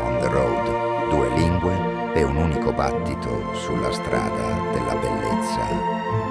on the road, Due lingue e un unico battito sulla strada della bellezza.